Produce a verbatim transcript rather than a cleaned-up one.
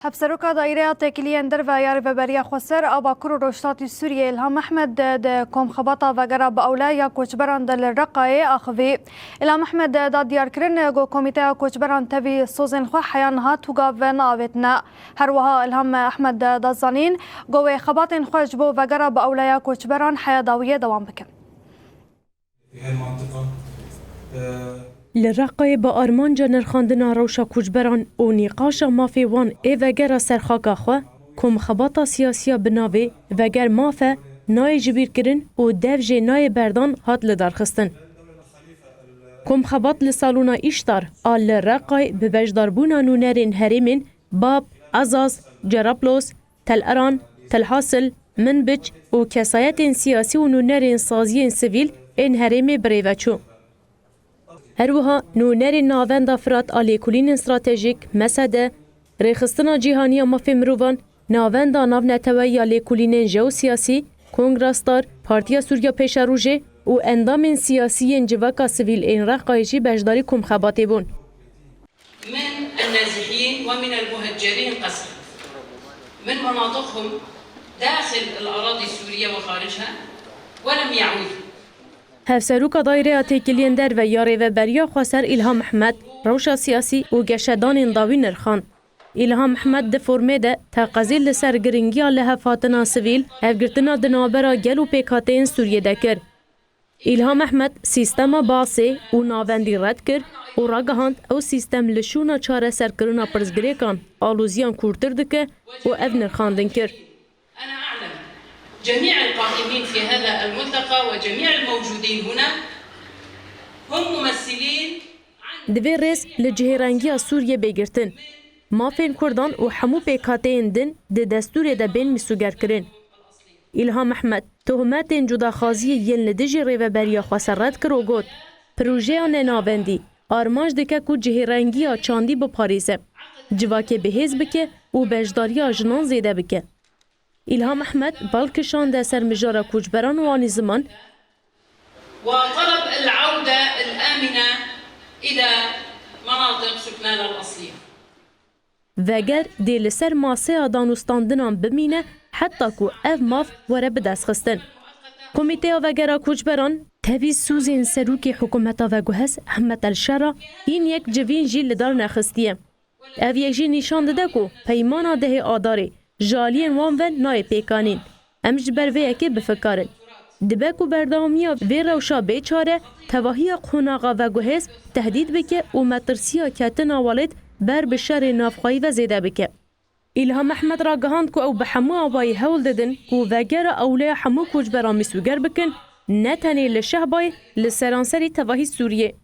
Hevseroka Daîreya Têkiliyên Derve ya Rêveberiya Xweser a Bakur û Rojhilatî Sûriyê, Îlham Ehmed, di komxebata Vegera Biewle ya Koçberan de li Reqayê axivî. Îlham Ehmed da diyarkirin ku Komîteya Koçberan tevî sozên xwe heya niha tûgav neavêtine. Her wiha Îlham Ehmed da zanîn ku wê xebatên xwe ji bo Vegera Biewle ya Koçberan heya dawiyê dewam bikin. Li Reqayê bi armanca nirxandina rewşa koçberan û nîqaşa mafê wan ê vegera ser xaka xwe, komxebata siyasiya bi navê Veger Maf e nayê jibîrkirin û dev jê nayê berdan hat lidarxistin. Komxebat li salona Îştar a li Reqayê bi beşdarbûna nûnerên herêmên Bab, Ezaz, Cerablos, Tel Eran, Telhasil, Minbic û kesayetên siyasî û nûnerên saziyên sivîl ên herêmê birêve çû. Her wiha nûnerên Navenda Firat a Lêkolînên Stratejîk, Mesede, Rêxistina Cîhanî ya Mafê Mirovan, Navenda Navneteweyî ya Lêkolînên Jeosiyasî, Kongra Star, Partiya Sûriya Pêşerojê û endamên siyasî yên civaka sivîl ên Reqayê jî beşdarî komxebatê bûn. من النازحين ومن المهجرين قسرا من مناطقهم داخل الأراضي السورية وخارجها ولم يعودوا. Hevseroka Daîreya Têkiliyên Derve ya Rêveberiya Xweser Îlham Ehmed, rewşa siyasî û geşedanên dawî nirxand. Îlham Ehmed di formê de teqezê li ser giringiya lihevhatina sivîl, hevgirtina di navbera gel û pêkhateyên Sûriyê de kir. Îlham Ehmed sîstema Baasê û navendî red kir û ragihand ew sîstem li şûna çareserkirina pirsgirêkan aloziyan kûrtir dike û ev nirxandin kir. أنا أعلم جميع القائمين في هذا الملتقى وجميع الموجودين هنا هم ممثلين عن Divê rêz li cihêrengiya Sûriyê bê girtin. Mafên Kurdan û hemû pêkhateyên din di destûrê de bên mîsogerkirin. Îlham Ehmed tohmetên cudaxwaziyê yên li dijî Rêveberiya Xweser red kir û got, projeya nenavendî armanc dike ku cihêrengiya çandî biparêze, civakê bihêz bike û beşdariya jinan zêde bike. Îlham Ehmed bal kişande ser mijara koçberan û anî ziman, وطلب العودة الآمنة إلى مناطق سكنانا الأصلية. Veger dê li ser maseya danûstandinan bimîne heta ku ev maf were bidestxistin. Komîteya Vegera Koçberan tevî sozên serokê hikûmeta veguhez Ehmed El Şera hîn yek civîn jî li dar nexistiye. Ev yek jî nîşan dide ku peymana dehê Adarê ji aliyên wan ve nayê pêkanîn. Em ji ber vê yekê bifikarin. Dibe ku berdewamiya vê rewşa bê çare, tevahiya qonaxa veguhêz tehdît bike û metirsiya ketina welêt ber bi şerê navxweyî ve zêde bike. Îlham Ehmed ragihand ku ew bi hemû awayî hewl didin ku vegera ewleya hemû koçberan mîsoger bikin, ne tenê li Şehbayê, li seranserî tevahî Sûriyê.